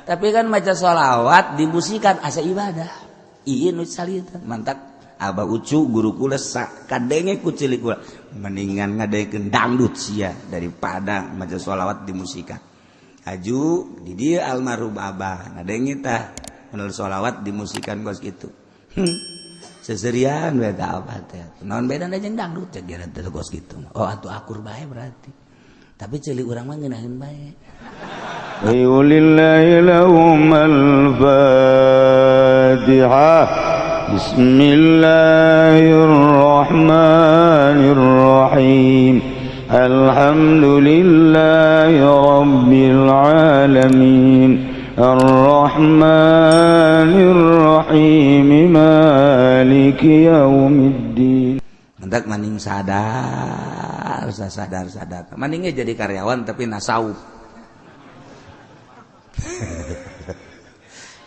Tapi kan maca sholawat dimusikan asa ibadah. Ieu nu salita mantap. Abah Ucu guru kula kadenge ku cilik kula mendingan ngadengekeun dangdut sia daripada maca sholawat dimusikan. Aju di dieu almarhum abah ngadenge tah menurut sholawat dimusikan kos kitu. Seserian we tah abah teh. Naon bedana jeung dangdut cek geura teh kos kitu. Oh atuh akur bae berarti. Tapi ceuli urang mah ngeunaheun bae. Lillahi lahum al-Fatihah. Bismillahirrahmanirrahim. Alhamdulillahi rabbil alamin. Arrahmanirrahim. Maliki yaumiddin. Mentak maning sadar, sadar sadar. Maningnya jadi karyawan tapi nasawuf.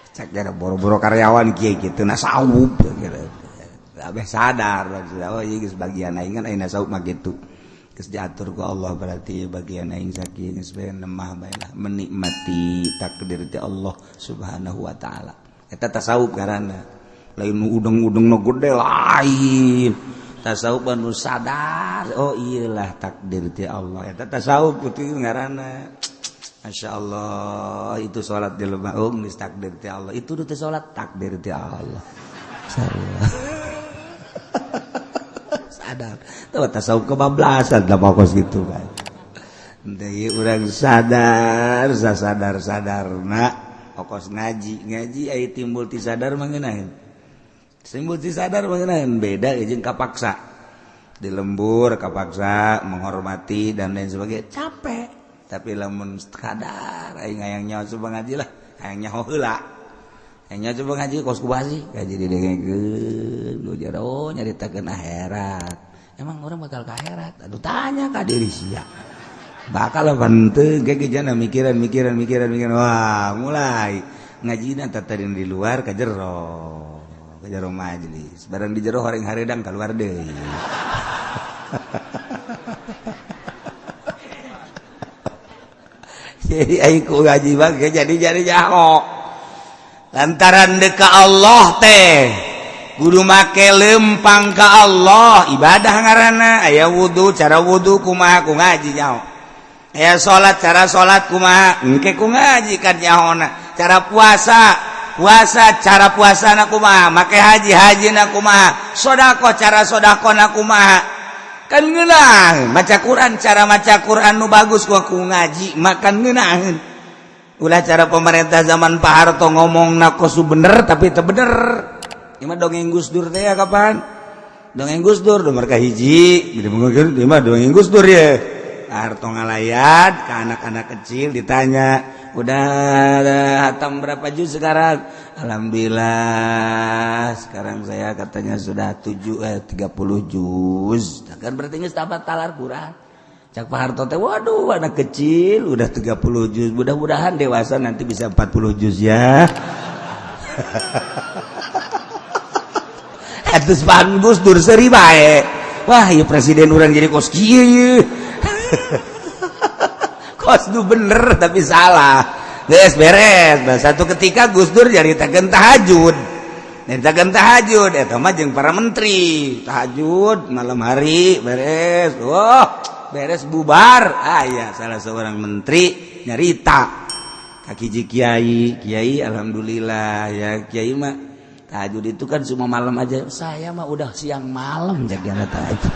Cek jadi boro-boro karyawan kieu kitu nasawuf gitu. Abeh sadar oh ieu geus bagian aing kan aing nasawuf mah kitu. Geus diatur ku Allah berarti bagian aing sakieu geus bae nemah bae lah menikmati takdir ti Allah Subhanahu wa taala. Eta tasawuf ngaranna. Lain nu udeng-udeng nu gede lain. Tasawuf anu sadar oh iyalah takdir ti Allah. Eta tasawuf kitu ngaranna. Masya Allah itu sholat di lemah oh geus takdir ti Allah itu teu sholat takdir ti Allah sadar tuh tasawuf kebablasan lah pokos gitu kan deui urang sadar sadar sadarna pokos ngaji ngaji aya timbul ti sadar mah ngeunaheun timbul ti sadar mah ngeunaheun beda jeung kapaksa di lembur kapaksa menghormati dan lain sebagainya capek tapi lamun kadar aing hayang nyaho coba ngaji lah hayang nyaho heula hayang nyaho coba ngaji kos kubasi ngaji didengekeun lu jero nyaritakeun akhirat emang orang bakal ka akhirat aduh tanya ka diri sia bakal henteu ge jana mikiran mikiran mikiran mikiran wah mulai ngajina tadi di luar ka jero majelis barang di jero horeng haredang keluar deui. Jadi aing ku ngaji mah jadi nyaho lantaran deka Allah teh kudu make lempang ka Allah ibadah ngaranna aya wudu cara wudu kumaha ku ngaji nyaho aya salat cara salat kumaha engke ku ngaji kan nyahona cara puasa puasa cara puasana kumaha make haji hajina kumaha sedekah cara sedekahna kumaha kan ngeunah maca Quran cara maca Quran nu bagus ku ngaji makan ngeunaheun ulah cara pemerintah zaman Pak Harto ngomong na kosu bener tapi teu bener ieu mah dongeng Gus Dur teh ya kapan dongeng Gus Dur nomor kahiji ieu mah dongeng Gus Dur ye Harto ngalayat ke anak-anak kecil ditanya udah hatam berapa juz sekarang? Alhamdulillah sekarang saya katanya sudah 30 juz. Kan berarti geus tamat talar Quran. Cak Pak Harto teh waduh anak kecil udah 30 juz. Mudah-mudahan dewasa nanti bisa 40 juz ya. Atus pan Gus Dur seuri bae. Wah, ieu presiden urang jadi kos kieu ieu. Kos du bener tapi salah. Geus beres. Nah, satu ketika Gus Dur nyaritakeun tahajud. Nyaritakeun tahajud eta mah jeung para menteri. Tahajud malam hari beres. Wah, beres bubar. Ah ya, salah seorang menteri nyarita ka hiji kiai, kiai alhamdulillah ya kiai mah tahajud itu kan cuma malam aja. Saya mah udah siang malam jagana tahajud.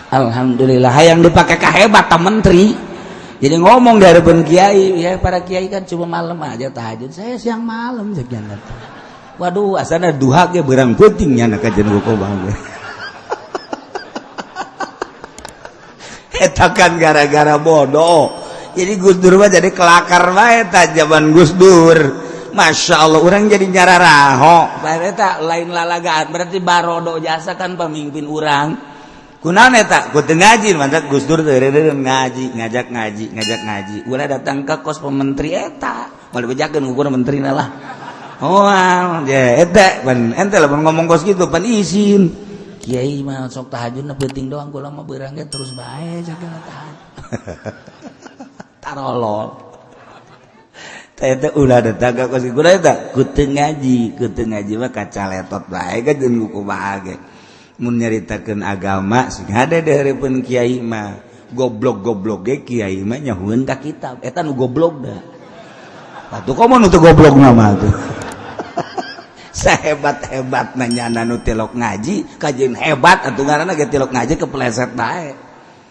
Alhamdulillah hayang dipakai kahebat ta menteri. Jadi ngomong di hadapan kiai, ya para kiai kan cuma malam aja tahajud, saya siang malam jagana. Waduh, asana duha ge beurang peuting nya na kajen kobang ge. Eta kan gara-gara bodoh. Jadi Gus Dur mah jadi kelakar bae ta zaman Gus Dur. Masya Allah, orang jadi nyararaho. Eta lain lalagaan, berarti barodo jasa kan pemimpin orang. Kunaon eta? Ku teu ngaji, mantap Gus Dur teh ngaji, ngajak ngaji, ngajak ngaji. Ulah datang ke kos pementri eta. Moal dibejakeun ukur menterina lah. Oh, ya eta pan ente lah ngomong kos gitu pan izin. Kiai mah sok tahajudna peuting doang, kula mah beurang ge terus bae sagala tahajud. Tarolol. Eta ulah datang ka kos kitu eta ku teu ngaji, ku teu ngaji mah kacaletot bae ka jeung kumaha ge. Mun nyaritakeun agama sing hade di hareupeun kiai mah. Goblok-goblok ge kiai mah nyahueun ka kitab. Eta nu goblok da. Atuh komo nu teu goblok mah tuh. Sahebat-hebat nanya nu tilok ngaji, kajeun hebat atuh ngaranna ge tilok ngaji kepleset bae.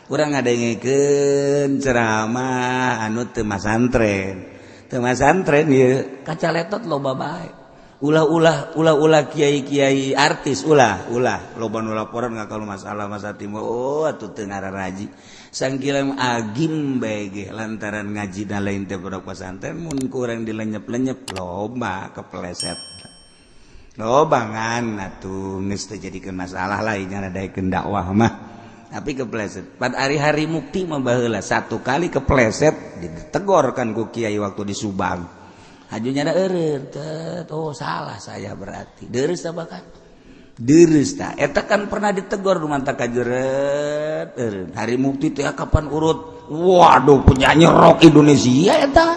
Urang ngadengekeun ceramah anu teu masantren. Teu masantren ieu kacaletot loba bae. Ulah-ulah ulah-ulah kiai-kiai artis ulah ulah loba nu laporan ngakal masalah masa timur. Oh atuh teu ngararaji. Sangkilam agim bae ge lantaran ngaji da lain teh budak pesantren mun kurang dilenyep-lenyep loba kepleset. Loba ngan atuh geus teu jadikeun masalah lainnya nadaikeun dakwah mah. Tapi kepleset. Pada hari-hari mukti mah baheula satu kali kepleset ditegorkan ku kiai waktu di Subang. Hajunya ada eureun, oh salah saya berarti. Deureuh tah bahkan. Deureuh tah. Eta kan pernah ditegor nu manta kajeret eureun. Hari mukti teh kapan urut? Waduh penyanyi rock Indonesia eta.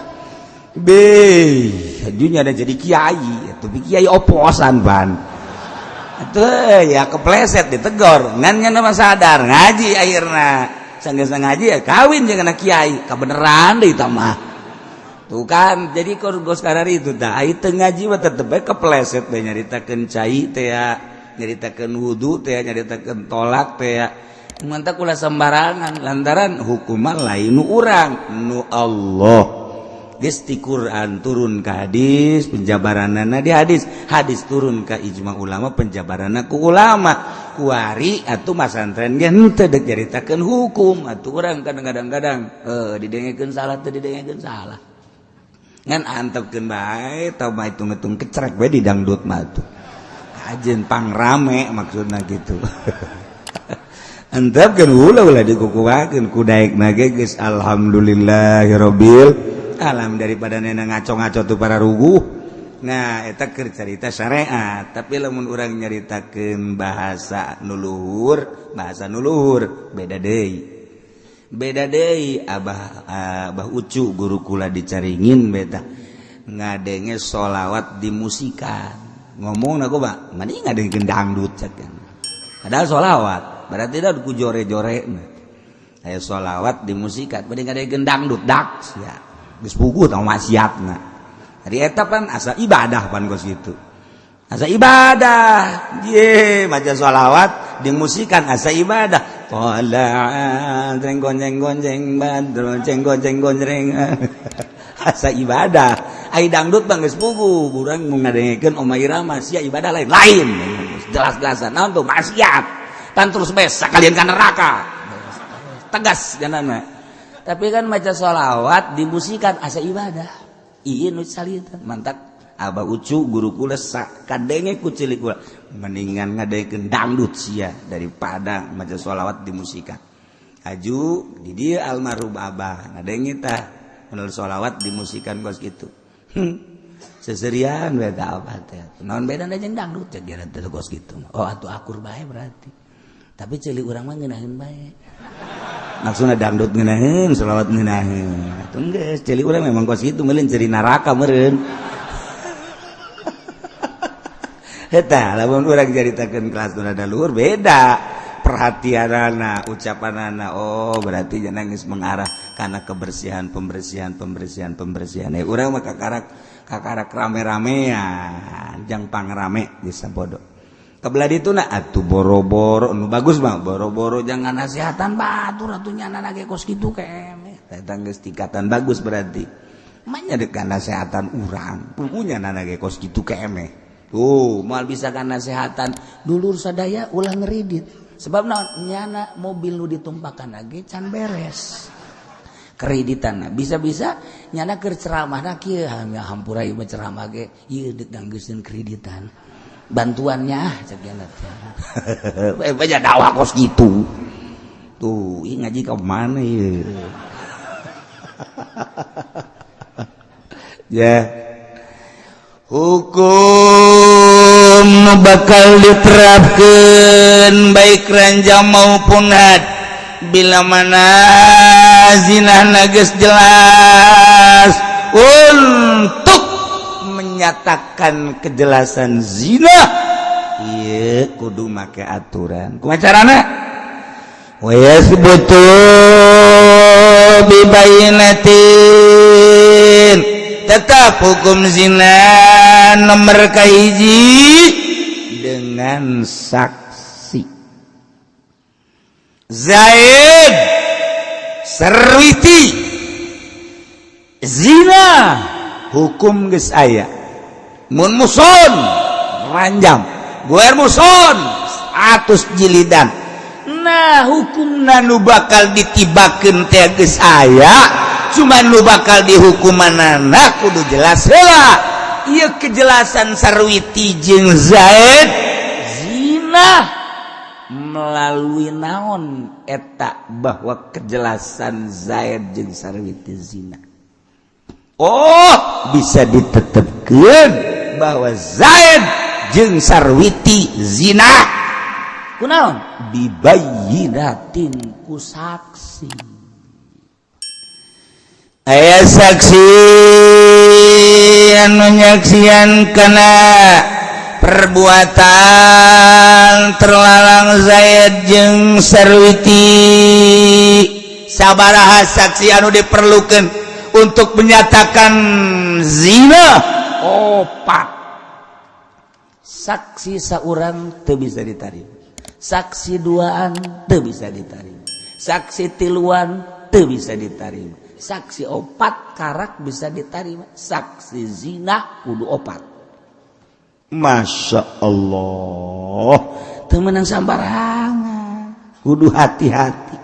Be, hajunya ada jadi kiai, tapi kiai oposan ban. Atuh ya kepleset ditegor, ngan nya mah sadar ngaji akhirna. Sanggeus ngaji ya kawin jeung anak kiai, kabeneran deui tah mah. Tuh kan, jadi gos karari itu tah, ai teu ngaji mah tetep bae kepleset bae nyaritakeun cai teh ya, nyaritakeun wudu teh ya, nyaritakeun tolak teh ya. Mantak ulah sembarangan lantaran hukuman lain nu urang, nu Allah. Geus ti Quran turun ke hadis, penjabaranana di hadis, hadis turun ke ijma ulama, penjabaranna ku ulama. Kuari atuh masantren ge henteu deuk nyaritakeun hukum, atuh urang kadang-kadang didengekeun salah teu didengekeun salah. Ngan antepkeun bae tau mah hitung-hitung kecerek bae di dangdut mah atuh. Kajeun pangrame maksudna kitu. Antepkeun ulah-ulah dikukuhakeun ku daekna ge geus alhamdulillahirabbil alam daripada nenek ngaco-ngaco tuh para ruguh. Nah eta keur carita syariat, tapi lamun urang nyaritakeun bahasa nu luhur, bahasa nu luhur beda deui. Beda deui. Abah Abah Ucu guru kula dicaringin beta ngadenge sholawat di musikan. Ngomong aku Pak, mending ngadengekeun dangdut cek. Padahal sholawat berarti dah ku jore-jore. Aya sholawat di musikan, mending ngadengekeun dangdut dak sia. Geus puguh tau maksiatna. Jadi eta pan asa ibadah pan kos kitu. Asa ibadah. Ye, maca sholawat di musikan asa ibadah. Tola'an jeng gonjeng gonjeng badrun jeng gonjeng gonjeng. Asa ibadah. Ai dangdut bang geus puguh, urang mun ngadengekeun Oma Irama sia ibadah lain. Lain. Jelas-jelasan naon tuh maksiat. Pan terus bes sakalian ka neraka. Tegas janana. Tapi kan maca sholawat dimusikan asa ibadah. Ieu nu salita mantak Abah Ucu guru kula kadenge ku cilik kula mendingan ngadengekeun dangdut sia daripada maca sholawat dimusikan. Aju di dieu almarhum Abah ngadenge tah menurut sholawat dimusikan kos kitu. Seserian beda Abah teh. Naon bedana jeung dangdut cek geura teh kos kitu. Oh atuh akur bae berarti. Tapi ceuli urang mah ngeunaheun bae. Maksudna dangdut ngeunaheun, sholawat ngeunaheun. Atuh geus ceuli urang memang kos kitu meuleun ceri neraka meureun. Eta lamun urang caritakeun kelas nu rada luhur beda perhatianana, ucapanana. Oh berarti jangan geus mengarah kana kebersihan, pembersihan, pembersihan, pembersihan. Urang mah kakarak rame-ramean, jang pangrame geus sabodo. Kebelah ditu na atuh boro-boro nu bagus mah boro-boro jangan nasihatan batur atuh nyana ge kos kitu keme. Eta geus tingkatan bagus berarti. Manya deuk nasihatan urang, pugunya nana ge kos kitu keme. Tuh, moal bisa kan nasihatan dulur sadaya ulah ngeridit. Sebab naon nyana mobil nu ditumpakan ge can beres. Kreditan bisa-bisa nyana keur ceramahna kieu hampura ieu mah ceramah ge ieu deuk danggeuskeun kreditan. Bantuannya cek nyana teh. Banyak dakwah kos gitu. Tuh, ieu ngaji ka mana ieu? Ya. Hukum bakal diterapkan baik ranjang maupun had bila mana zina geus jelas. menyatakan kejelasan zina, iya, kudu make aturan. Kumaha carana? Wa yasbutu bi bayyinatin. Tetap hukum zina nomor kahiji dengan saksi. Zaid Sarwiti zina, hukum geus aya. Mun muhson rajam, ghoir muhson 100 jilidan. Nah, hukum nu bakal ditibakeun teh geus aya, cuman nu bakal dihukumanana kudu jelas heula. Ieu kejelasan Sarwiti jeung Zaid zina melalui naon eta bahwa kejelasan Zaid jeung Sarwiti zina? Oh, bisa ditetapkan bahwa Zaid jeung Sarwiti zina kunaon? Bibayyinatin, ku saksi. Aya saksi anu nyaksian kana perbuatan terlarang Zaid jeung Sarwiti. Sabaraha saksi anu diperlukan untuk menyatakan zina? Opat saksi. Seorang teu bisa diterima, saksi duaan teu bisa diterima, saksi tiluan teu bisa diterima, saksi opat karak bisa diterima. Saksi zina kudu opat. Masya Allah, temenan sambarangan, kudu hati-hati,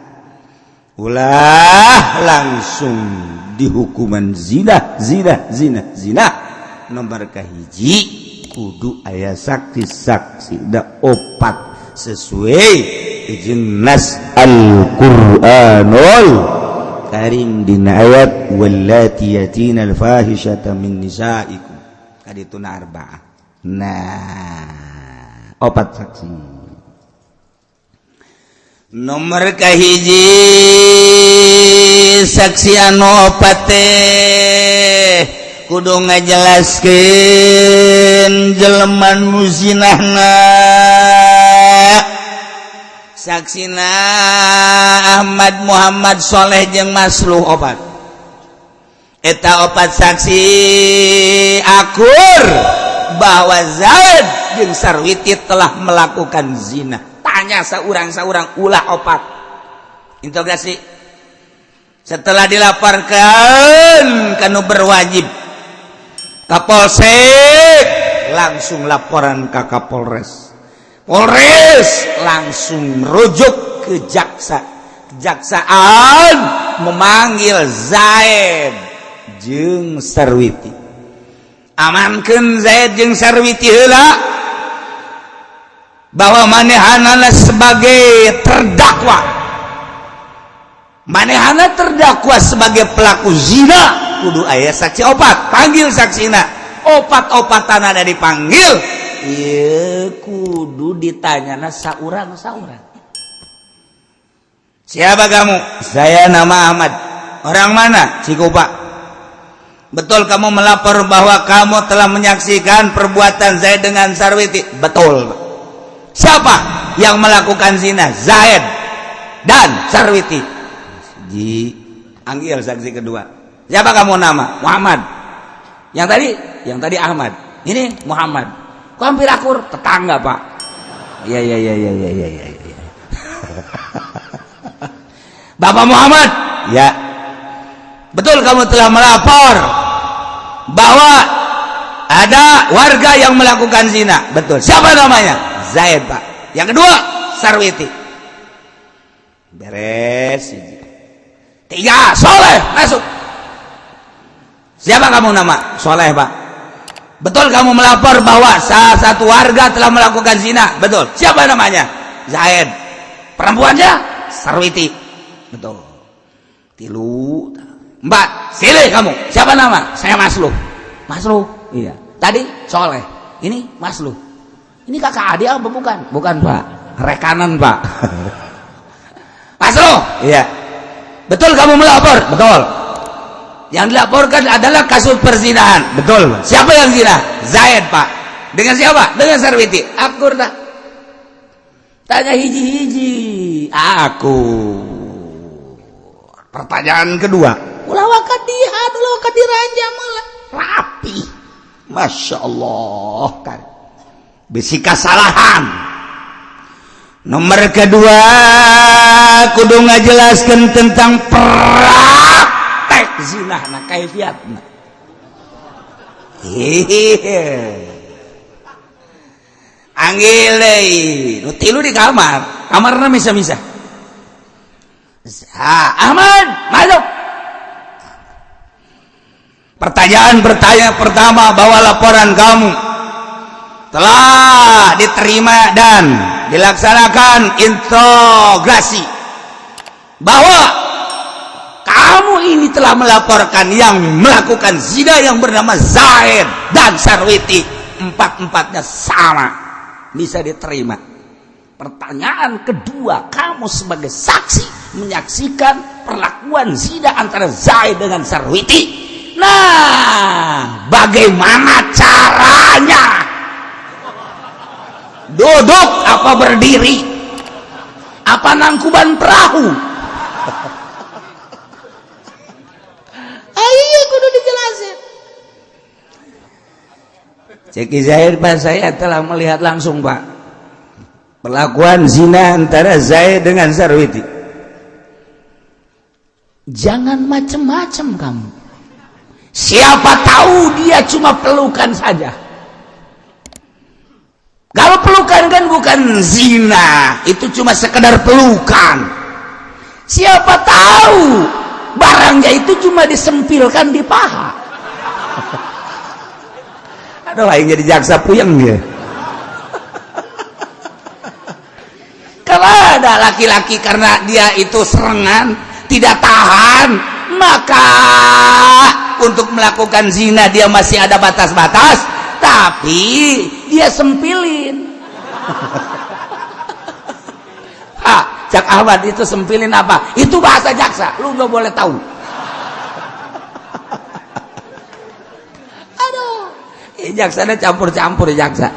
ulah langsung dihukuman zina, zina, zina, zina. Nomor kahiji kudu aya saksi-saksi da opat sesuai jeung nas Al-Qur'anul Karim dina ayat wallati yatina al-fahishata min nisaikum kadituna arba'ah. Nah, opat saksi. Nomor kahiji, saksi anu opat teh kudu ngajelaskeun jelema nu zinahna. Saksina Ahmad, Muhammad, Soleh jeung Masluh, opat. Eta opat saksi akur bahwa Zaid jeung Sarwiti telah melakukan zina. Tanya saurang-saurang, ulah opat interogasi. Setelah dilaporkan ka nu berwajib, Kapolsek, langsung laporan ke Kapolres, Polres langsung rujuk ke jaksa, kejaksaan memanggil Zaid jeung Sarwiti. Amankeun Zaid jeung Sarwiti heula bahwa manehanana sebagai terdakwa. Manehana terdakwa sebagai pelaku zina, kudu aya saksi opat. Panggil saksina opat-opatan, ada dipanggil. Iya, kudu ditanyana saurang-saurang. Siapa kamu? Saya nama Ahmad. Orang mana? Cikupa. Betul kamu melapor bahwa kamu telah menyaksikan perbuatan Zaid dengan Sarwiti? Betul. Siapa yang melakukan zina? Zaid dan Sarwiti. Di anggil saksi kedua. Siapa kamu nama? Muhammad. Yang tadi? Yang tadi Ahmad. Ini Muhammad. Kok hampir akur? Tetangga, Pak. Iya. Bapak Muhammad. Ya. Betul kamu telah melapor bahwa ada warga yang melakukan zina? Betul. Siapa namanya? Zaid, Pak. Yang kedua, Sarwiti. Beres. Tiga, Soleh, masuk. Siapa kamu nama? Soleh, Pak. Betul kamu melapor bahwa salah satu warga telah melakukan zina? Betul. Siapa namanya? Zaid. Perempuannya? Sarwiti. Betul. Tilu. Mbak, silih kamu. Siapa nama? Saya Masluh. Masluh. Iya. Tadi Soleh. Ini Masluh. Ini kakak adik apa bukan? Bukan, Pak. Rekanan, Pak. Masluh. Iya. Betul kamu melapor? Betul. Yang dilaporkan adalah kasus perzinahan. Betul. Siapa yang zina? Zaid, Pak. Dengan siapa? Dengan Sarwiti. Akur tak? Tanya hiji-hiji. Aku. Pertanyaan kedua. Ulah waka dihan, ulah waka diranjang malah. Rapi. Masya Allah kan. Bisi kasalahan. Nomor kedua, kudu ngajelaskan tentang praktek zina, nah kaifiatna. Hehehe. Anggil deui, nu tilu di kamar. Kamarna misa-misa. Ahmad, masuk. Pertanyaan pertama, bahwa laporan kamu telah diterima dan dilaksanakan integrasi, bahwa kamu ini telah melaporkan yang melakukan zina yang bernama Zaid dan Sarwiti, empat-empatnya sama, bisa diterima. Pertanyaan kedua, kamu sebagai saksi menyaksikan perlakuan zina antara Zaid dengan Sarwiti. Nah, bagaimana caranya? Duduk apa berdiri? Apa nangkuban perahu? Ayo kudu dijelasin. Ceki Zaid, Pak, saya telah melihat langsung, Pak, perlakuan zina antara Zaid dengan Sarwiti. Jangan macem-macem kamu. Siapa tahu dia cuma pelukan saja. Kalau pelukan kan bukan zina, itu cuma sekedar pelukan. Siapa tahu barangnya itu cuma disempilkan di paha. Aduh, aing jadi jaksa puyeng dia. Kalau ada laki-laki karena dia itu serangan, tidak tahan, maka untuk melakukan zina dia masih ada batas-batas, tapi dia sempilin. Ah, Cak Ahmad itu sempilin apa? Itu bahasa jaksa, lu nggak boleh tahu. Aduh, jaksanya campur-campur jaksa.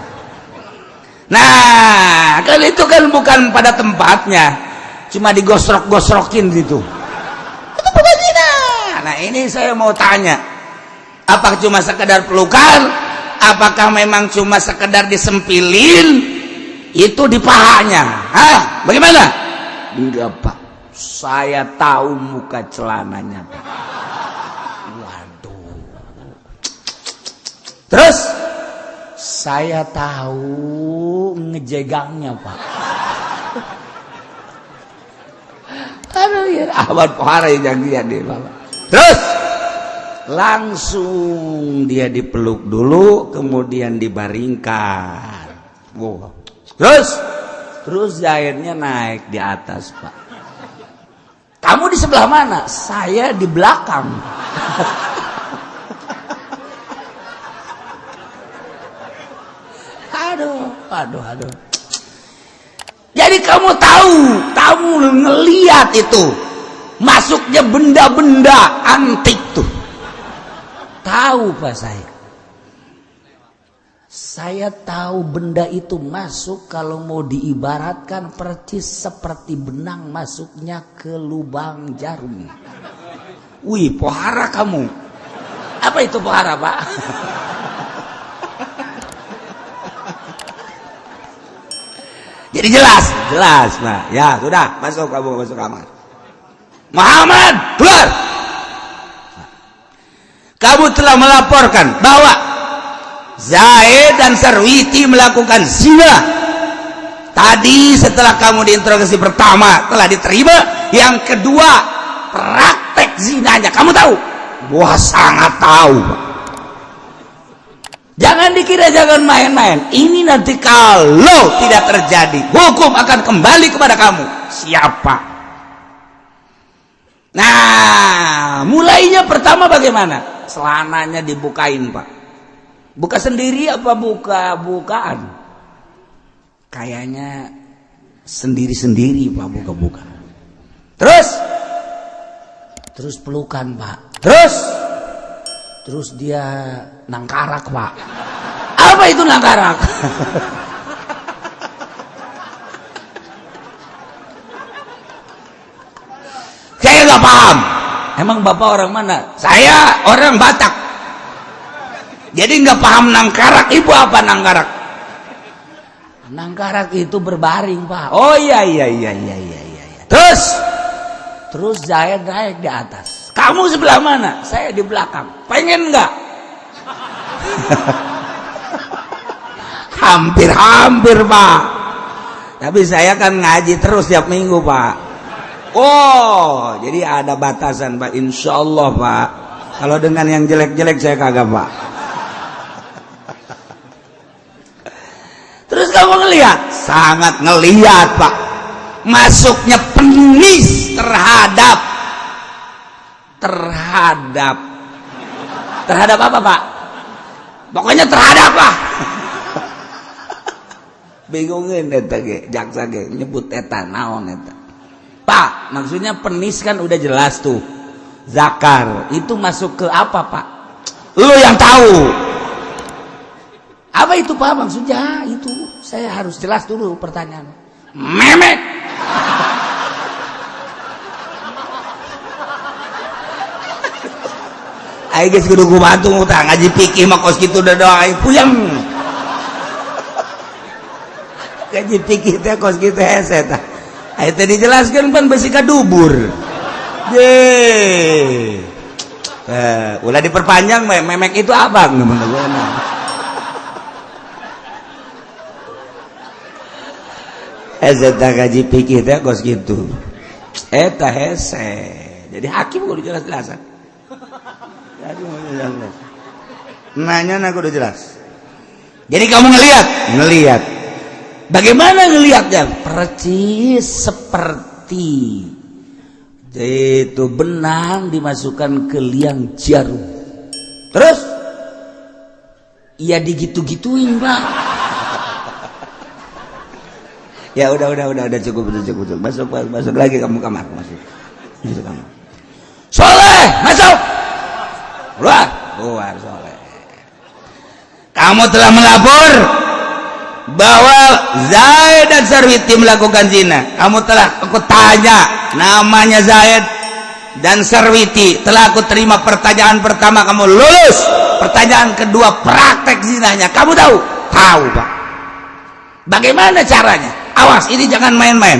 Nah, kan itu kan bukan pada tempatnya, cuma digosrok-gosrokin gitu. Itu bukan zina. Nah, ini saya mau tanya, apa cuma sekedar pelukan? Apakah memang cuma sekedar disempilin itu di pahanya? Hah? Bagaimana? Enggak, Pak. Saya tahu muka celananya, Pak. Waduh. Terus saya tahu ngejegangnya, Pak. Aduh, ya Ahmad Pohara yang dia deh, Bapak. Terus langsung dia dipeluk dulu, kemudian dibaringkan. Wow. Terus Zaidnya naik di atas, Pak. Kamu di sebelah mana? Saya di belakang. Aduh, aduh, aduh. Jadi kamu tahu, kamu ngeliat itu masuknya benda-benda antik tuh. Tahu, Pak, saya. Saya tahu benda itu masuk kalau mau diibaratkan persis seperti benang masuknya ke lubang jarum. Wih, pohara kamu. Apa itu pohara, Pak? Jadi jelas, jelas, Pak. Ya, sudah, masuk kamu, masuk kamar. Muhammad, keluar. Kamu telah melaporkan bahwa Zaid dan Sarwiti melakukan zina. Tadi setelah kamu diinterogasi pertama telah diterima, yang kedua praktek zinanya kamu tahu? Wah, sangat tahu. Jangan dikira, jangan main-main. Ini nanti kalau tidak terjadi, hukum akan kembali kepada kamu. Siapa? Nah, mulainya pertama bagaimana? Celananya dibukain, Pak. Buka sendiri apa buka-bukaan? Kayaknya sendiri-sendiri, Pak, buka-buka. Terus pelukan, Pak. Terus Terus dia nangkarak, Pak. Apa itu nangkarak? Saya nggak paham. Emang bapak orang mana? Saya orang Batak. Jadi nggak paham nangkarak. Ibu apa nangkarak? Nangkarak itu berbaring, Pak. Oh iya iya iya iya iya iya. Terus Zaid naik di atas. Kamu sebelah mana? Saya di belakang. Pengen nggak? Hampir-hampir, Pak. Tapi saya kan ngaji terus tiap minggu, Pak. Oh, jadi ada batasan, Pak. Insya Allah, Pak. Kalau dengan yang jelek-jelek saya kagak, Pak. Terus kamu ngelihat? Sangat ngelihat, Pak. Masuknya penis terhadap apa, Pak? Pokoknya terhadap lah. Bingungin eta ge, jaksa ge nyebut eta naon eta. Pak, maksudnya penis kan udah jelas tuh. Zakar itu masuk ke apa, Pak? Lu yang tahu. Apa itu, Pak? Maksudnya itu saya harus jelas dulu pertanyaan. Memek. Ayo guys, kudu bantu utang ngaji pikir mah kos kitu udah doa aing puyeng. Ngaji pikir teh kos kitu hese tah. Ayo teh dijelaskeun pan besi ka dubur. Ye. Ulah diperpanjang memek itu apa? Hese tah ngaji pikir teh kos kitu. Eta hese. Jadi hakim kudu jelas-jelasan. Nanya aku udah jelas. Jadi kamu ngelihat, ngelihat. Bagaimana ngelihatnya? Percis seperti itu benang dimasukkan ke liang jarum. Terus, ya digitu-gituin, Pak. Ya udah cukup. Masuk lagi kamu kamar, masuk. Masuk kamar. Soleh, masuk. Keluar soleh. Kamu telah melapor bahwa Zaid dan Sarwiti melakukan zina. Kamu telah aku tanya namanya Zaid dan Sarwiti. Telah aku terima pertanyaan pertama, kamu lulus. Pertanyaan kedua, praktek zinanya. Kamu tahu? Tahu, Pak. Bagaimana caranya? Awas, ini jangan main-main.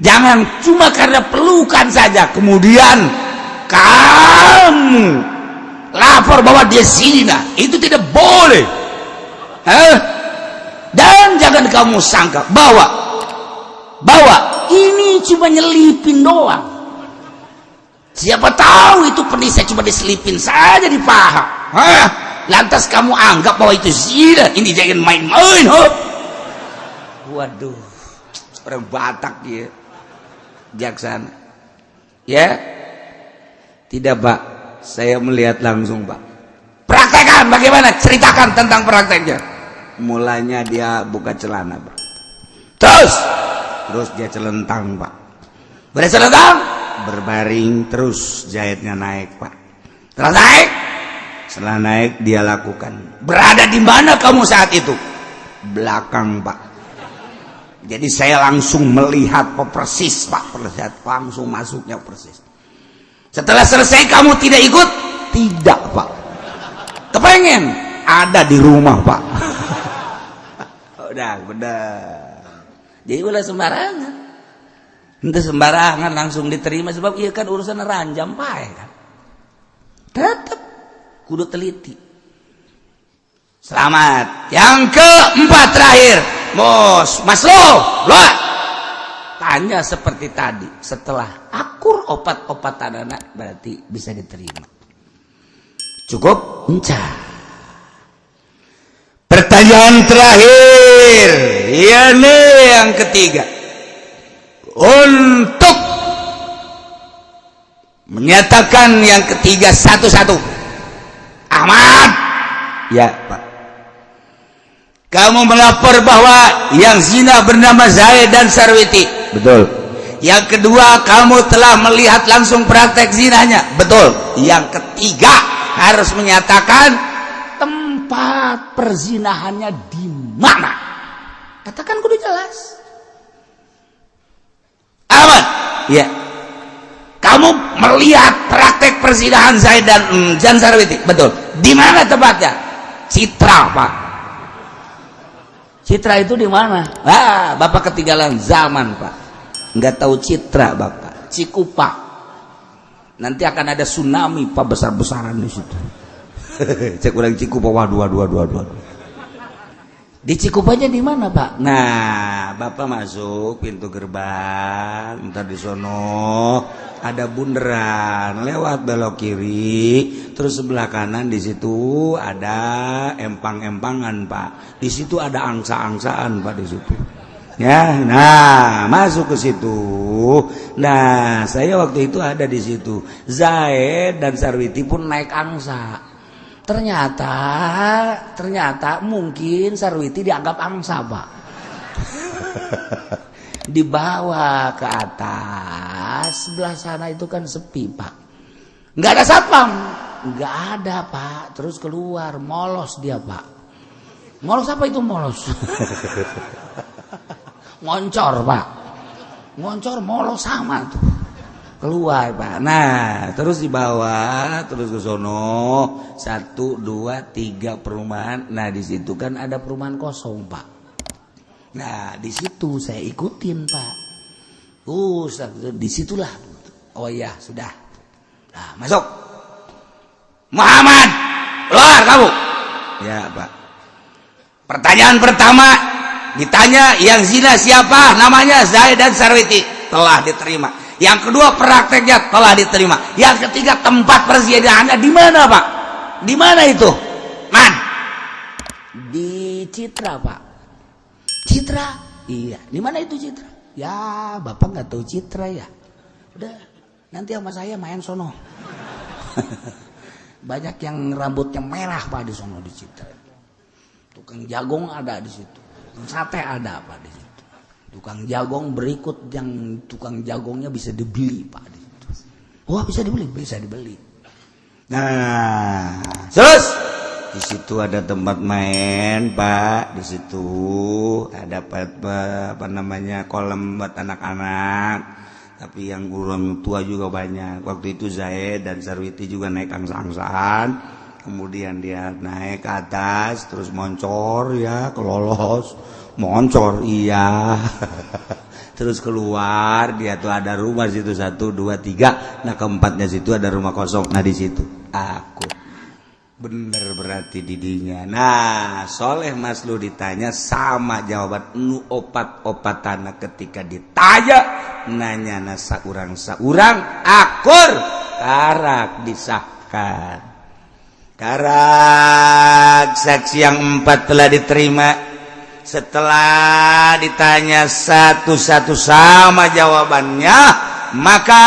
Jangan cuma karena pelukan saja kemudian kamu lapor bahwa dia zina. Itu tidak boleh. Hah? Dan jangan kamu sangka bahwa ini cuma nyelipin doang. Siapa tahu itu penisnya cuma diselipin saja di paha. Hah? Lantas kamu anggap bahwa itu zina. Ini jangan main-main. Huh? Waduh, orang Batak ya, jaksana. Ya, tidak, Pak. Saya melihat langsung, Pak. Praktekan bagaimana? Ceritakan tentang prakteknya. Mulanya dia buka celana, Pak. Terus dia celentang, Pak. Bercelentang, berbaring, terus jahitnya naik, Pak. Terus naik. Setelah naik dia lakukan. Berada di mana kamu saat itu? Belakang, Pak. Jadi saya langsung melihat persis, Pak. Persis, langsung masuknya persis. Setelah selesai kamu tidak ikut? Tidak, Pak. Kepengen? Ada di rumah, Pak. Udah, bener. Jadi ulah sembarangan. Itu sembarangan langsung diterima sebab iya kan urusan ranjam pae kan. Tetap kudu teliti. Selamat. Yang keempat terakhir, Mos, Mas Lo, lo. Tanya seperti tadi, setelah akur opat-opatan anak berarti bisa diterima. Cukup? Encah. Pertanyaan terakhir, ini yang ketiga. Untuk menyatakan yang ketiga satu-satu. Ahmad. Ya, Pak. Kamu melapor bahwa yang zina bernama Zaid dan Sarwiti. Betul. Yang kedua, kamu telah melihat langsung praktek zinanya. Betul. Yang ketiga, Harus menyatakan tempat perzinahannya di mana. Katakan kudu jelas. Aman ya, kamu melihat praktek perzinahan Zaid dan Jan Sarwiti, betul? Di mana tempatnya? Citra, Pak. Citra itu di mana? Ah, Bapak ketinggalan zaman, Pak, nggak tahu Citra. Bapak Cikupa. Nanti akan ada tsunami, Pak, besar-besaran di situ. Cek urang Cikupa, waduh waduh waduh waduh. Di Cikupanya di mana, Pak? Nah, Bapak masuk pintu gerbang, ntar di sono ada bundaran, lewat belok kiri, terus sebelah kanan di situ ada empang-empangan, Pak. Di situ ada angsa-angsaan, Pak, di situ. Ya, nah, masuk ke situ. Nah, saya waktu itu ada di situ. Zaid dan Sarwiti pun naik angsa. Ternyata ternyata mungkin Sarwiti dianggap angsa, Pak, dibawa ke atas. Sebelah sana itu kan sepi, Pak, nggak ada satpam, nggak ada, Pak. Terus keluar, molos dia, Pak. Molos apa itu molos? Ngoncor, Pak, ngoncor, molos sama tuh. Keluar, Pak. Nah, terus dibawa terus ke sono, satu, dua, tiga perumahan. Nah, di situ kan ada perumahan kosong, Pak. Nah, di situ saya ikutin, Pak. Disitulah. Oh ya, sudah. Nah, masuk Muhammad, keluar kamu ya, Pak. Pertanyaan pertama ditanya, yang zina siapa namanya? Zaid dan Sarwiti. Telah diterima. Yang kedua, prakteknya telah diterima. Yang ketiga, tempat perzinahannya di mana, Pak? Di mana itu, Man? Di Citra, Pak. Citra? Iya. Di mana itu Citra? Ya, Bapak nggak tahu Citra ya. Udah, nanti sama saya main sono. Banyak yang rambutnya merah, Pak, di sono, di Citra. Tukang jagong ada di situ. Sate ada, Pak, di situ. Tukang jagong berikut yang tukang jagongnya bisa dibeli, Pak, di situ. Wah, bisa dibeli, bisa dibeli. Nah, terus di situ ada tempat main, Pak. Di situ ada apa namanya, kolam buat anak-anak. Tapi yang orang tua juga banyak. Waktu itu Zaid dan Sarwiti juga naik angsa-angsaan. Kemudian dia naik ke atas, terus moncor ya, kelolos, moncor, iya, terus keluar dia tuh. Ada rumah situ, satu, dua, tiga. Nah, keempatnya situ ada rumah kosong. Nah, di situ aku bener berarti didinya. Nah, Soleh Maslu ditanya sama jawaban nu opat opatana. Ketika ditanya, nanya na saurang saurang akur, karak disahkan, karak saksi yang empat telah diterima. Setelah ditanya satu-satu sama jawabannya, maka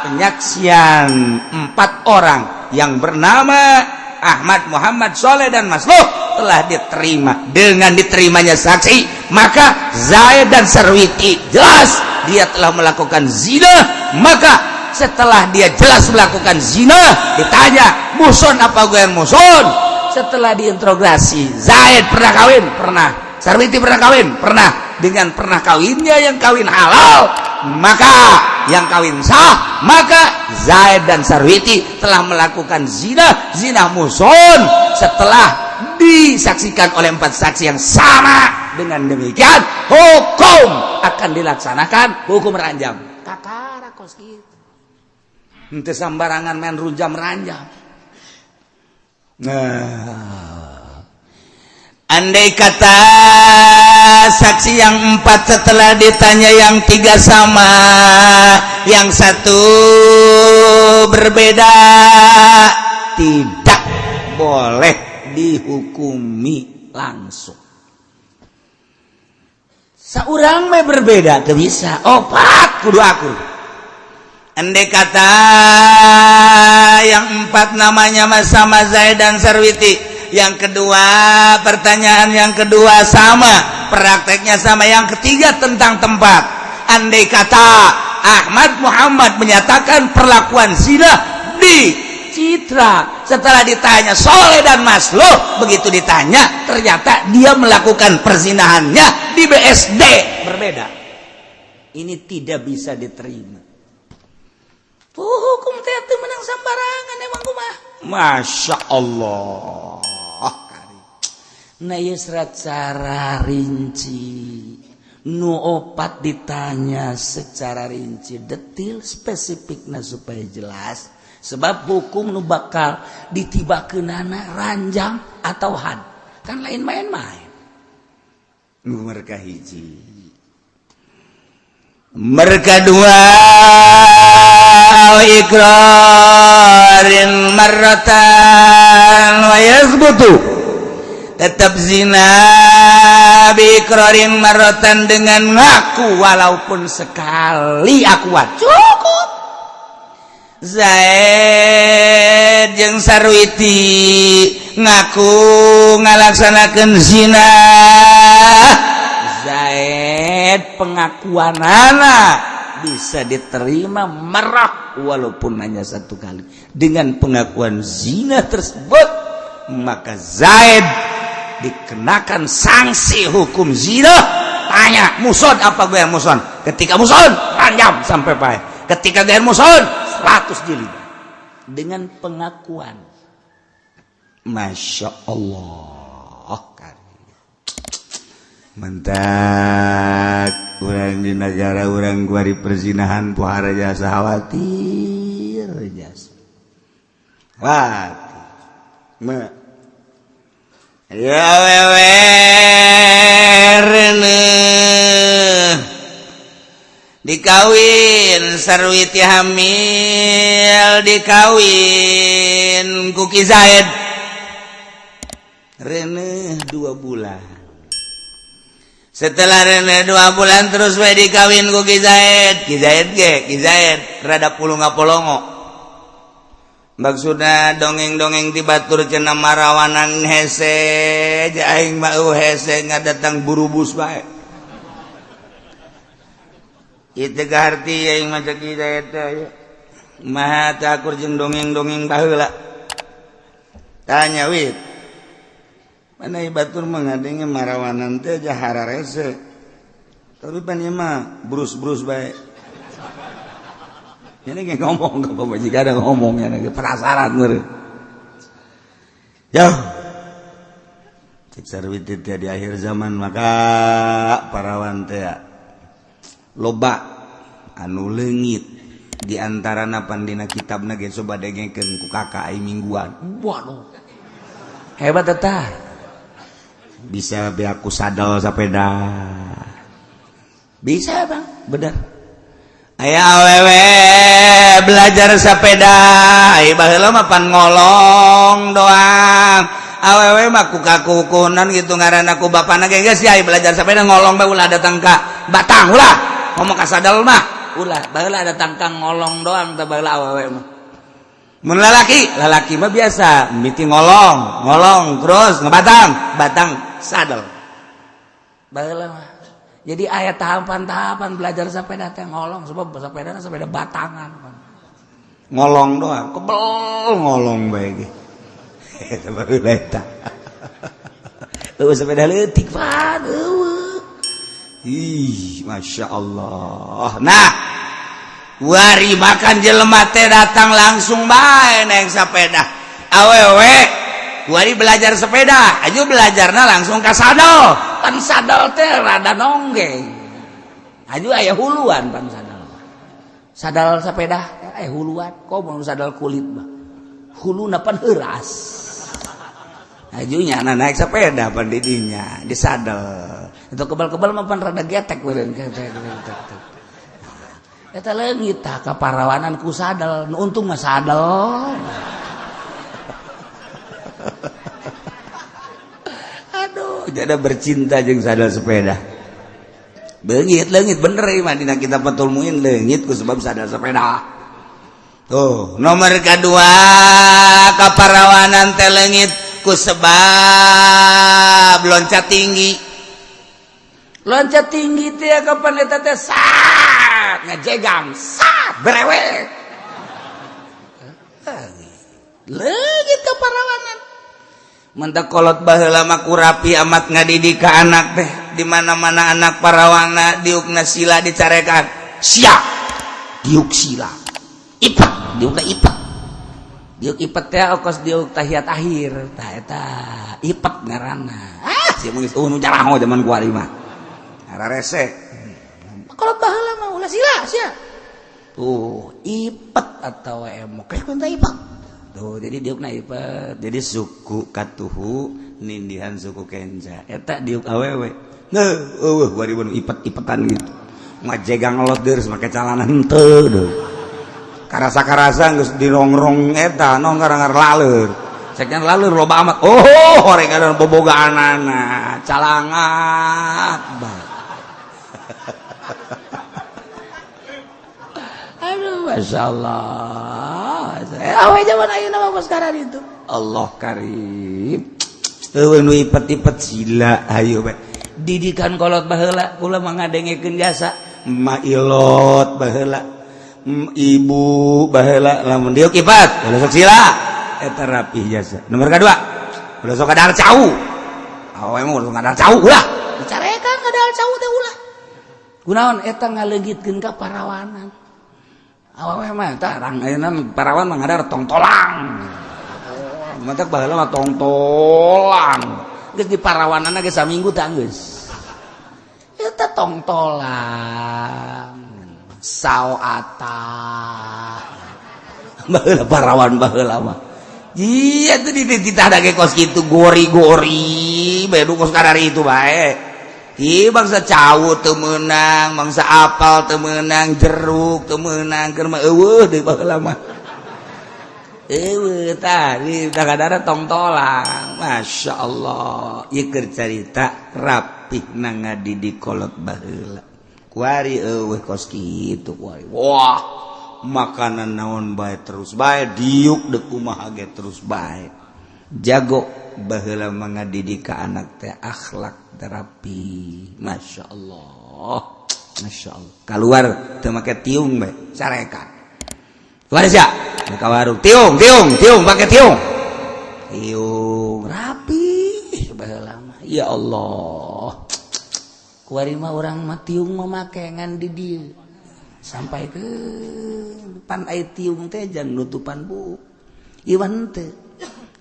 penyaksian empat orang yang bernama Ahmad, Muhammad, Soleh, dan Masluh telah diterima. Dengan diterimanya saksi, maka Zaid dan Sarwiti jelas dia telah melakukan zina. Maka setelah dia jelas melakukan zina, ditanya muhson apa ghoir muhson. Setelah diinterogasi, Zaid pernah kawin? Pernah. Sarwiti pernah kawin? Pernah. Dengan pernah kawinnya yang kawin halal, maka yang kawin sah, maka Zaid dan Sarwiti telah melakukan zina, zina muhson, setelah disaksikan oleh empat saksi yang sama. Dengan demikian hukum akan dilaksanakan hukum ranjam. Kakara kos gitu. Henteu sambarangan main rujam ranjam. Nah, andai kata saksi yang empat setelah ditanya yang tiga sama, yang satu berbeda, tidak boleh dihukumi langsung. Seorang me berbeda, tidak bisa. Opat kudu akur. Andai kata yang empat namanya sama Zaid dan Sarwiti, yang kedua, pertanyaan yang kedua sama, prakteknya sama, yang ketiga tentang tempat. Andai kata Ahmad Muhammad menyatakan perlakuan zina di Citra. Setelah ditanya Soleh dan Masloh, begitu ditanya ternyata dia melakukan perzinahannya di BSD, berbeda. Ini tidak bisa diterima. Tuh, hukum teh teu menang sembarangan emang kumaha. Masya Allah. Nah, ieu secara rinci nu opat ditanya secara rinci, detil, spesifikna supaya jelas, sebab hukum nu bakal ditibakeunana ranjam atau had kan lain main-main. Mereka hiji, mereka dua, ikrarin marratan wa yazbutu, tetap zina biikrarin marratan, dengan ngaku walaupun sekali akuan cukup. Zaid jeung Sarwiti ngaku ngalaksanakeun zina. Zaid pengakuan anak bisa diterima marah walaupun hanya satu kali. Dengan pengakuan zina tersebut, maka Zaid dikenakan sanksi hukum zina. Tanya muhson apa gue yang muhson. Ketika muhson, ranjam sampai paeh. Ketika gue muhson, 100 jilid dengan pengakuan. Masya Allah. Mentak urang di negara urang kuari perzinahan pohara jasa, khawatir jasa. Wah, me ya wewe reuneuh dikawin Sarwiti, hamil, dikawin ku Ki Zaid, reuneuh 2 bulan. Setelah reuneuh 2 bulan, terus we dikawin ku Ki Zaid. Ki Zaid ge, Ki Zaid rada pulunga polongo, maksudnya dongeng-dongeng ti batur cenah marawanan hese. Aing mah hese ngadatang burubus bae itu garti. Aing mah cek eta mah takur jeung dongeng-dongeng baheula. Tanya wit mana batur mengadenge marawanan teh jahara rese, tapi pan ieu mah brus-brus bae. Ini kayak ngomong ke pemajikan, ada ngomongnya penasaran meureun. Jauh. Cek Sarwiti teh di akhir zaman maka parawan teh loba anu leungit, di antarana pandina kitabna ge coba dengekeun ku kakak ai mingguan. Waduh. Hebat eta. Bisa beaku sadel sepeda. Bisa, Bang, bener. Aya awewe belajar sepeda. Ai baheula mah pan ngolong doang. Awewe mah ku kakukunan gitu ngaranna ku bapana ge, geus ya belajar sepeda ngolong bae, ulah datang ka batang, ulah ngomong ka sadel mah ulah. Baheula datang ka ngolong doang teh baheula awewe mah. Mun lalaki, lalaki mah biasa miti ngolong, ngolong terus ngebatang, batang sadel. Baheula mah jadi aya tahapan-tahapan belajar sepeda teh ngolong, sebab sepeda sepeda batangan, ngolong doang, kebel ngolong bae ge. Baheula eta eueuh sepeda leutik pan eueuh. Ih, Masya Allah. Nah, wari makan jelema teh datang langsung bae naik sepeda. Awewe wari belajar sepeda aja, belajarna langsung ka sadel. Pan sadel teh rada nonggeng, aju aya huluan. Pan sadel, sadal sepeda aya huluan. Kok mau sadal kulit mah huluna pan heuras. Ajunya naik sepeda pan didinya di sadel itu kebal-kebal mah pan rada getek meureun. Eta leungit tah kaparawanan ku sadel. Nu untung mah sadel. Aduh, jadi bercinta jeung sadel sepeda. Leungit, leungit bener ieu mah dina kitab Fathul Muin, leungit ku sebab sadel sepeda. Tuh, nomor kedua, kaparawanan teh leungit ku sebab loncat tinggi. Loncat tinggi teh kapan eta teh sat ngajegang, sat brewek. Leungit kaparawanan. Mentak kolot baheula mah ku rapi amat ngadidik ka anak teh. Di mana-mana anak parawana diukna sila dicarekan. Sia. Diuk sila. Ipet, diukna ipet. Diuk ipet teh kos diuk tahiyat akhir. Tah eta ipet ngaranna. Ah, sia mah geus eueuh nu jaraho zaman kuari mah. Rese. Kolot baheula mah ulah sila sia. Tuh, ipet atau emok. Kayak kunta ipet. Tuh, jadi diukna ipet. Jadi suku katuhu nindihan suku kenca. Eta diuk awewe. Nah, eueuh kuari mah ipet-ipetan gitu. Ngajegang ngelot deus make calana henteu deuh. Karasa-karasa geus dirongrong eta nong ngarangar laleur. Ceknya laleur loba amat. Oh, horeng ada bobogaanana, calangat bae. Aduh, Masya Allah. Awe zaman ayeuna mah kos sekarang itu. Allah karim. Eueuh nu ipet-ipet sila ayo bae. Didikan kolot baheula kula mah ngadengekeun jasa. Ma ilot baheula. Ibu baheula lamun diuk ipet, ulah sok sila. Eta rapih jasa. Nomor kadua, ulah sok kadahar cau. Awe mah ulah kadahar cau ulah. Dicarekan kadahar cau teh ulah. Kunaon eta ngaleungitkeun ka parawanan. Awewe mah tarang ayeuna parawan mah ngadar tongtolang. Mantak baheula mah tongtolang. Geus di parawanana geus saminggu teh geus. Eta tongtolang. Sao ata. Baheula parawan baheula mah. Iya tuh dititah ge kos kitu gori-gori bae nu kos karari itu bae. Ih bangsa cau teu meunang, bangsa apal teu meunang, jeruk teu meunang, keur mah eueuh deui baheula mah. Eueuh tah di kadara tongtolang. Masya Allah, ieu keur carita rapih na ngadidik kolot baheula. Kuari eueuh kos kitu kuari. Wah, makanan naon bae terus bae, diuk deuk kumaha ge terus bae. Jago baheula mah ngadidik ka anak teh akhlak terapi. Masya Allah, Masya Allah. Keluar teu make tiung bae, carekan. Keluar sia, ka warung tiung, tiung, tiung make tiung. Tiung rapi baheula mah. Ya Allah. Kuari mah urang mah tiung mah make ngan di dieu. Sampai ke pan ai tiung teh jang nutupan bu. Iwan teh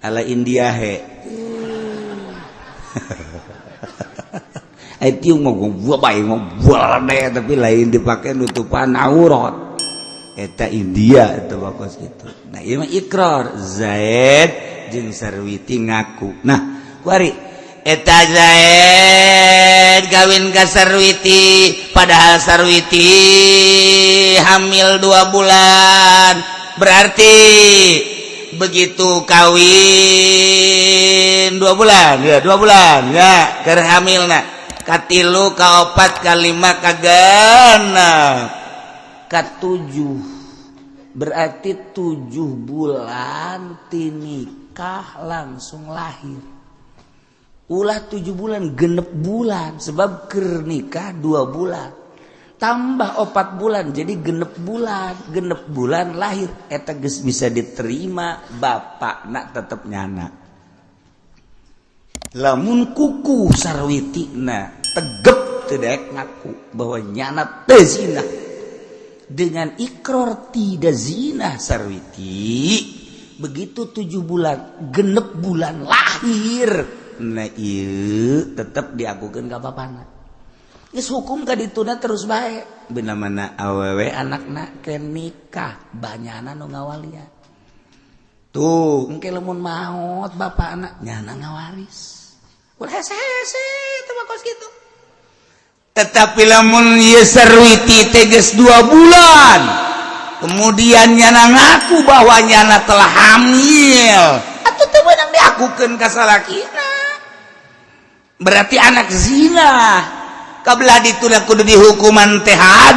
ala India he. Ai tiung mah gua bae mah deh tapi lain dipake nutupan aurat. Eta India eta bakos kitu. Nah ieu mah ikrar Zaid jeung Sarwiti ngaku. Nah kuari eta Zaid kawin ka Sarwiti padahal Sarwiti hamil 2 bulan. Berarti begitu kawin 2 bulan ya, 2 bulan ya keur hamilna katilu kaopat kalima kagenep katujuh, berarti 7 bulan tinikah langsung lahir. Ulah 7 bulan genep bulan sebab keur nikah 2 bulan tambah 4 bulan jadi genep bulan lahir. Eta geus bisa diterima bapak nak tetep nyana. Lamun kuku Sarwitina tegep teu daek ngaku bahwa nyana teu zina. Dengan ikrar tidak zina Sarwiti, begitu 7 bulan genep bulan lahir, nah ieu tetep diakukeun ka bapana. Geus hukum ka dituna terus bae. Beuna-mana awewe anakna ke nikah banyana nu ngawalian. Tuh, engke lamun maot bapana nyana ngawaris. Ulah hese-hese teu mah kos kitu. Tetapi lamun ieu Sarwiti teh geus 2 bulan, kemudian nyana ngaku bahwa nyana telah hamil, atuh teu meunang diakukeun ka salakina. Berarti anak zina. Kabelah dituna kudu dihukuman teh had.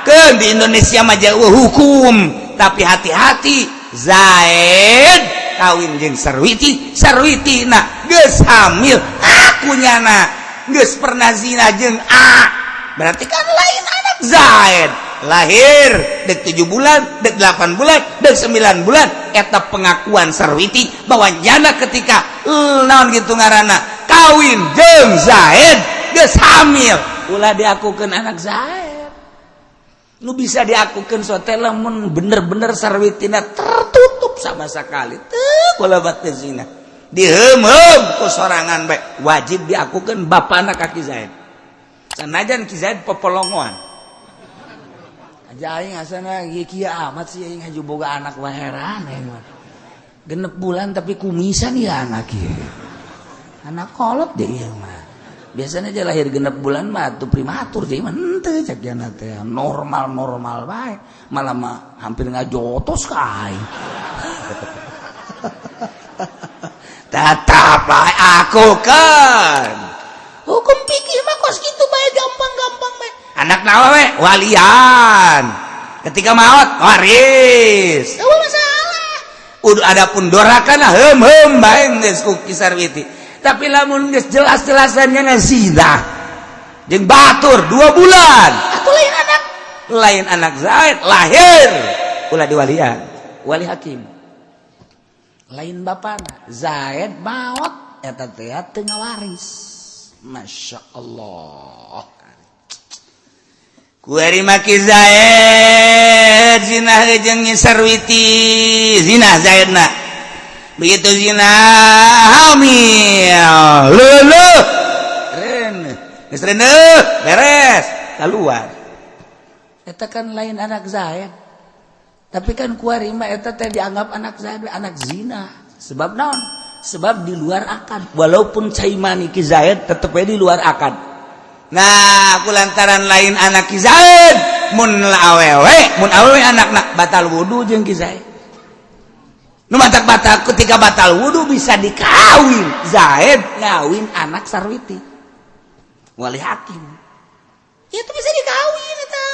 Keun di Indonesia mah jauh hukum, tapi hati-hati Zaid kawin jeung Sarwiti, Sarwiti na geus hamil, aku nyana geus pernah zina jeung A. Berarti kan lain anak Zaid. Lahir dek 7 bulan, dek 8 bulan, dek 9 bulan, eta pengakuan Sarwiti bahwa nyana ketika naon gitu ngaranna kawin jeung Zaid geus hamil, ulah diakukeun anak Zaid. Nu bisa diakukeun sote lamun bener-bener Sarwitina tertutup sama sekali teu kulabat zina, diheum-heum ku sorangan bae, wajib diakukeun bapana ka Ki Zaid, sanajan Ki Zaid popolongoan aja. Aing asana kieu amat sih, aing haju boga anak mah heran aing mah. 6 bulan tapi kumisan ya anak ieu. Anak kolot deh ieu mah. Biasanya aja lahir 6 bulan mah tuh prematur, jadi mah henteu cek jana teh normal-normal bae. Malah mah hampir ngajotos ka aing. Tetap bae aku kan. Hukum pikir mah kos kitu bae, gampang-gampang bae. Anak nawe walian. Ketika maut waris. Eueuh masalah. Udah, adapun dorakana heum heum bae geus ku Ki Sarwiti. Tapi lamun geus jelas-jelasannya zina jeung batur 2 bulan atau lain anak, lain anak Zaid lahir, ulah diwalian, wali hakim, lain bapana. Zaid maot eta teh teu ngawaris. Masya Allah. Kuari maki Zaid zina jeung Sarwiti, zina Zaidna. Begitu zina, hamil, leuleuk reneuh, geus reneuh beres keluar, eta kan lain anak Zaid. Tapi kan kuari mah eta teh dianggap anak Zaid, anak zina. Sebab naon? Sebab di luar akad. Walaupun cai mani Ki Zaid, tetep di luar akad. Nah, aku lantaran lain anak Ki Zaid, mun awewe, mun awewe anak batal wudu jeung Ki Zaid. Nu matak batal, ketika batal wudu bisa dikawin. Zaid ngawin anak Sarwiti. Wali hakim. Itu bisa dikawin eta.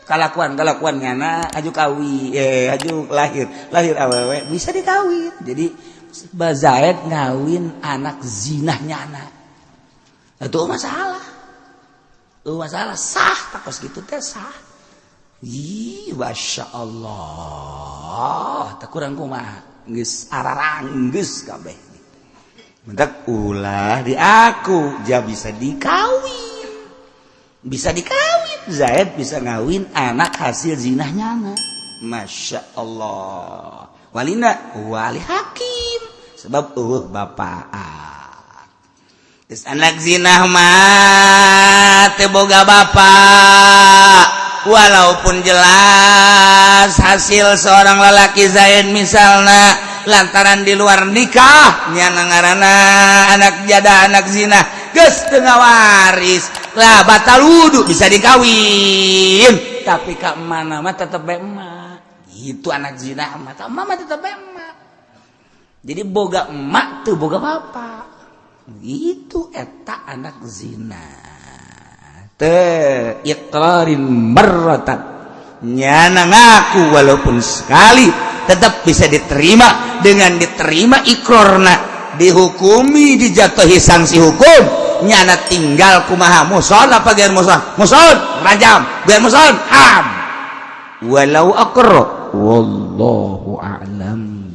Kalakuan kalakuan ngana aju kawi, eh, aju lahir lahir awewe bisa dikawin. Jadi Zaid ngawin anak zinahnya anak itu masalah, itu masalah sah tak gitu teh sah. Ih, masya Allah, tak kurang kumaha geus araranggeus kabeh. Mentak ulah di aku, ja bisa dikawin, bisa dikawin. Zaid bisa ngawin anak hasil zinahnya anak. Masya Allah. Walina wali hakim sebab bapak. Terus anak zinah mah teu boga bapak, walaupun jelas hasil seorang lelaki Zaid misalnya, lantaran di luar nikah nyana ngaranna anak jada, anak zina, geus teu waris lah. Batal wudu bisa dikawin, tapi ka mana mah tetep bae emak. Itu anak zina mah ka emak mah tetep bae emak. Jadi boga emak tuh boga bapak, itu eta anak zina teh. Iqrarin marratan, nyana ngaku walaupun sekali tetap bisa diterima. Dengan diterima ikrorna, dihukumi, dijatuhi sanksi hukum, nyana tinggal kumaha, muhson apa gair muhson. Muhson rajam, gair muhson haram walau aqra. Wallahu a'lam.